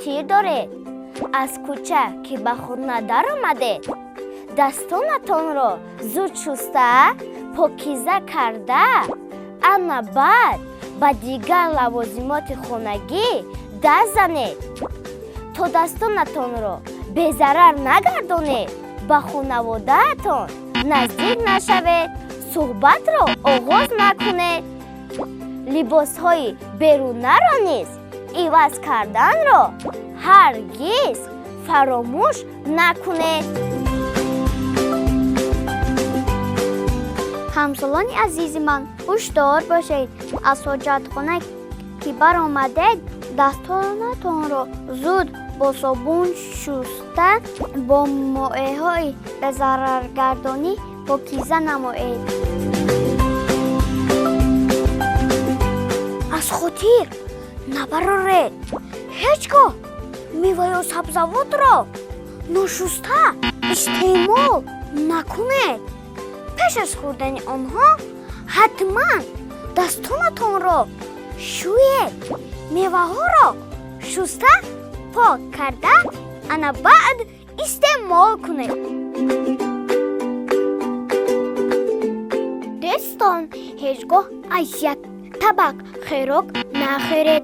Хотир доред, аз кӯча ки ба хона даромадед, дастонатонро зуд шуста, покиза карда, ана баъд ба дигар лавозимоти хонагӣ даст занед. То дастонатонро безарар нагардонед, ба хонаводаатон наздик нашавед, суҳбатро оғоз накунед. Либосҳои берунаро низ иваз карданро ҳаргиз фаромӯш накунед. Ҳамсолони азизи ман, ҳушдор бошед. Аз ҳоҷатхона ки баромадед, дастонатонро зуд бо собун шуста, бо моеъҳои безараргардонӣ покиза намоед. Аз хотир набароред, ҳеҷ гоҳ мева ё сабзавотро ношуста истеъмол накунед. Пеш аз хӯрдани онҳо ҳатман дастонатонро шӯед. Меваҳоро шуста, пок карда, ана баъд истеъмол кунед. Дӯстон, ҳеҷ гоҳ аз як табақ хӯрок нахӯред,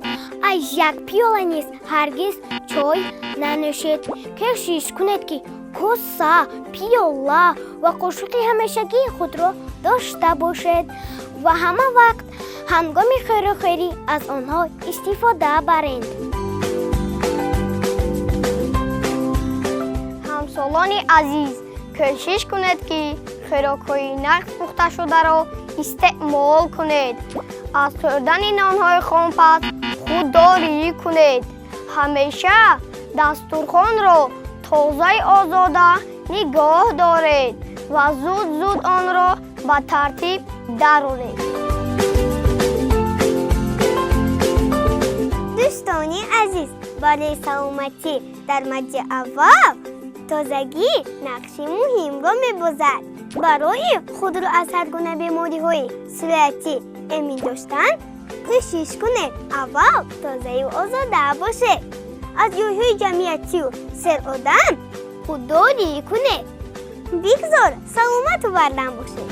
аз як пиёла низ ҳаргиз чой нанӯшед. Кӯшиш кунед, ки коса, пиёла ва қошуқи ҳамешагии худро дошта бошед ва ҳама вақт ҳангоми хӯрокхӯрӣ аз онҳо истифода баред. Ҳамсолони азиз, кӯшиш кунед, ки хӯрокҳои нағз пухташударо истеъмол кунед. Аз хӯрдани нонҳои хомпаз худдорӣ кунед. Ҳамеша дастурхонро тозаи озода нигоҳ доред ва зуд-зуд онро ба тартиб дароред. Дӯстони азиз, барои саломатӣ дар маҷҷи аввал тозагӣ нақши муҳимро мебозад. Барои худро аз ҳар гуна бемориҳои сироятӣ эмин доштан, кӯшиш кунед аввал тозаю озода бошед. Аз ҷойҳои ҷамъиятию серодам худдорӣ кунед. Бигзор саломату бардам бошед.